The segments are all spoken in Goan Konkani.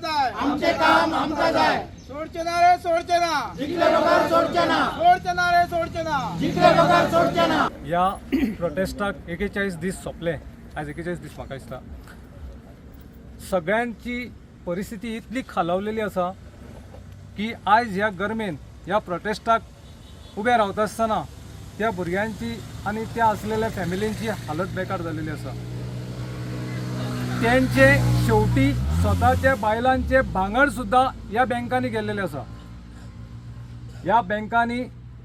जाय. आमचें काम आमकां जाय. सोडचे ना रे, सोडचे ना. जिखले बगर सोडचे ना. सोडचे ना रे, सोडचे ना. जिखले बगर सोडचे ना. ह्या प्रोटेस्टाक 41 दीस सोंपले. आयज 41 दीस. म्हाका दिसता सगळ्यांची परिस्थिती इतली खालावलेली आसा की आयज ह्या गरमेन ह्या प्रोटेस्टाक उबे रावता आसतना त्या भुरग्यांची आनी त्या आसलेल्या फॅमिलींची हालत बेकार जालेली आसा. तेंचे शेवटी स्वताच्या बायलांचे भांगर सुद्दां ह्या बँकांनी गेल्लेले आसा. ह्या बँकांनी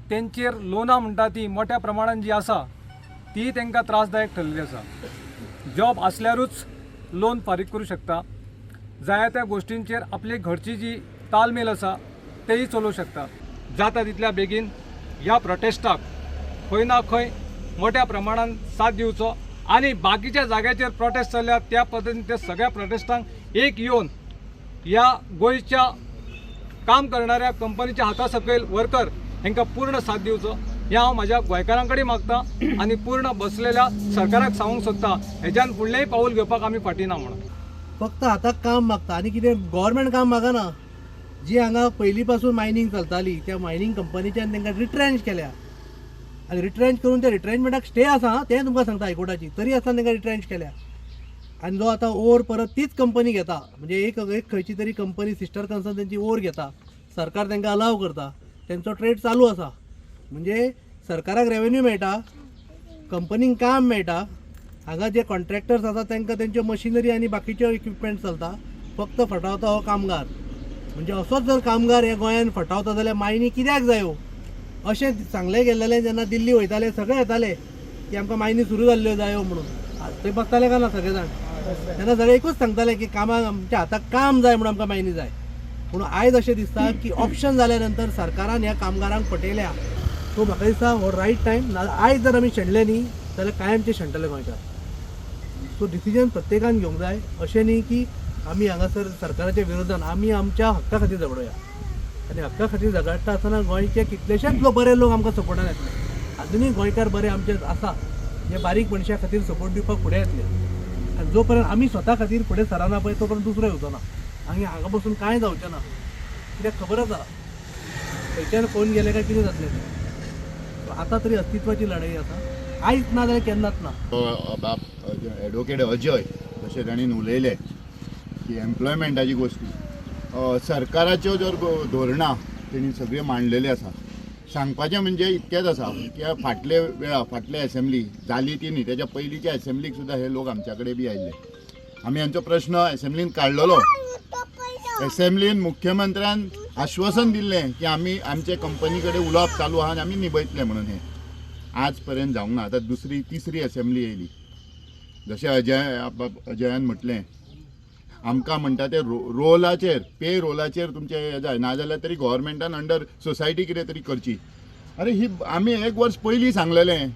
तेंचेर लोनां म्हणटा ती मोठ्या प्रमाणान जी आसा ती तांकां त्रासदायक ठरलेली आसा. जॉब आसल्यारूच लोन फारीक करूं शकता, जाय त्या गोश्टींचेर आपली घरची जी तालमेल आसा तेय चलोवं शकता. जाता तितल्या बेगीन ह्या प्रोटेस्टाक खंय ना खंय मोठ्या प्रमाणान साथ दिवचो आनी बाकीच्या जाग्याचेर प्रोटेस्ट चल्ल्या त्या पद्दतीन त्या सगळ्या प्रोटेस्टांक एक येवन ह्या गोंयच्या काम करणाऱ्या कंपनीच्या हाता सकयल वर्कर हांकां पूर्ण साथ दिवचो हें हांव म्हाज्या गोंयकारां कडेन मागता आनी पूर्ण बसलेल्या सरकाराक सांगूंक सोदता, हेज्यान फुडलेंय पावूल घेवपाक आमी फाटीं ना म्हणून. फक्त हाताक काम मागता आनी कितें गव्हर्मेंट काम मागना. जी हांगा पयलीं पासून मायनींग चलताली त्या मायनींग कंपनीच्यान तांकां रिट्रेंच केल्या आनी रिट्रेंच करून त्या रिट्रेंचमेंटाक स्टे आसा आं, तें तुमकां सांगता हायकोर्टाची, तरी आसतना तांकां रिट्रेंच केल्या. आनी जो आतां ओर परत तीच कंपनी घेता, म्हणजे एक एक खंयची तरी कंपनी सिस्टर कन्सर्न तेंची ओर घेता, सरकार तांकां अलाव करता, तेंचो ट्रेड चालू आसा. म्हणजे सरकाराक रेवेन्यू मेळटा, कंपनीक काम मेळटा, हांगा जे कॉन्ट्रॅक्टर्स आसा तांकां तेंच्यो मशिनरी आनी बाकीच्यो इक्विपमेंट चलता. फक्त फटावता हो कामगार. म्हणजे असोच जर कामगार हे गोंयान फटावता जाल्यार मायनी कित्याक जायो अशें सांगलें गेल्लेलें. जेन्ना दिल्ली वयताले सगळे येताले की आमकां मायनी सुरू जाल्ल्यो जायो म्हणून. थंय बसताले काय ना सगळे जाण, तेन्ना सगळे एकूच सांगताले की कामाक आमच्या हाताक काम जाय म्हणून आमकां मायनी जाय. पूण आयज अशें दिसता की ऑप्शन जाल्या नंतर सरकारान ह्या कामगारांक फटयल्या. सो म्हाका दिसता हो रायट टायम. ना आयज जर आमी शेणले न्ही जाल्यार कायमचे शेणटले गोंयकार. सो डिसिजन प्रत्येकान घेवंक जाय. अशें न्ही की आमी हांगासर सरकाराच्या विरोधान, आमी आमच्या हक्का खातीर झगडोया. आनी हक्का खातीर झगडटा आसतना गोंयचे कितलेशेच लोक, बरे लोक आमकां सपोर्टान येतले. आजुनूय गोंयकार बरे आमचे आसा जे बारीक मनशा खातीर सपोर्ट दिवपाक फुडें येतले. आनी जो पर्यंत आमी स्वता खातीर फुडें सरना पळय तो पर्यंत दुसरो येवचो ना. आनी हांगा बसून कांय जावचें ना, कित्याक खबर आसा खंयच्यान फोन गेले काय कितें जातलें तें. सो आतां तरी अस्तित्वाची लढाई आसा, आयज ना जाल्यार केन्नाच ना. बाब एडवोकेट अजय जशें ताणें उलयलें की एम्प्लॉयमेंटाची गोश्टी, सरकाराच्यो जर धोरणां तेणी सगळ्यो मांडलेली आसा. सांगपाचें म्हणजे इतकेंच आसा की फाटले वेळा फाटले एसेंब्ली जाली ती न्ही, तेच्या पयलींच्या एसेंब्लीक सुद्दां हे लोक आमच्या कडेन बी आयिल्ले. आमी हांचो प्रश्न एसेंब्लीन काडलेलो. एसेंब्लीन मुख्यमंत्र्यान आश्वासन दिल्लें की आमी आमचे कंपनी कडेन उलोवप चालू आहा आनी आमी निभयतले म्हणून. हें आज पर्यंत जावंक ना. आतां दुसरी तिसरी एसेंब्ली येयली. जशें अजयान म्हटलें, आमकां म्हणटा ते रोलाचेर, पे रोलाचेर तुमचें हें जाय, नाजाल्यार तरी गव्हर्मेंटान अंडर सोसायटी कितें तरी करची. अरे ही आमी एक वर्स पयलीं सांगलेलें,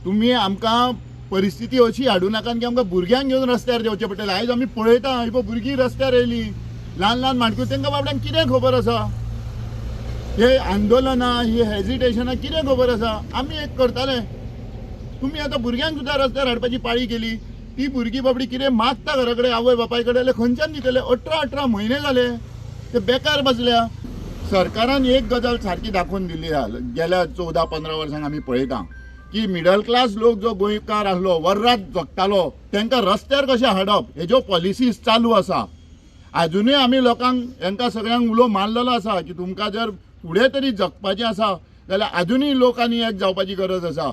तुमी आमकां परिस्थिती अशी हाडूं नाका की आमकां भुरग्यांक घेवन रस्त्यार देंवचें पडटलें. आयज आमी पळयता ही पळय भुरगीं रस्त्यार येयलीं, ल्हान ल्हान माणक्यो, तांकां बाबड्यांक कितें खबर आसा हे आंदोलनां, ही हेजिटेशनां कितें खबर आसा. आमी एक करताले, तुमी आतां भुरग्यांक सुद्दां रस्त्यार हाडपाची पाळी केली. ती भुरगीं बाबडी कितें मागता घरा कडेन आवय बापाय कडेन जाल्यार खंयच्यान दितले. 18-18 म्हयने जाले ते बेकार बसल्या. सरकारान एक गजाल सारकी दाखोवन दिल्ली आहा गेल्या 14-15 वर्सांक. आमी पळयता की मिडल क्लास लोक जो गोंयकार आसलो वर्रात जगतालो तांकां रस्त्यार कशें हाडप हेज्यो पॉलिसीज चालू आसा. आजुनूय आमी लोकांक हेंकां सगळ्यांक उलो मारलेलो आसा की तुमकां जर फुडें तरी जगपाचें आसा जाल्यार आजुनूय लोकांनी एक जावपाची गरज आसा.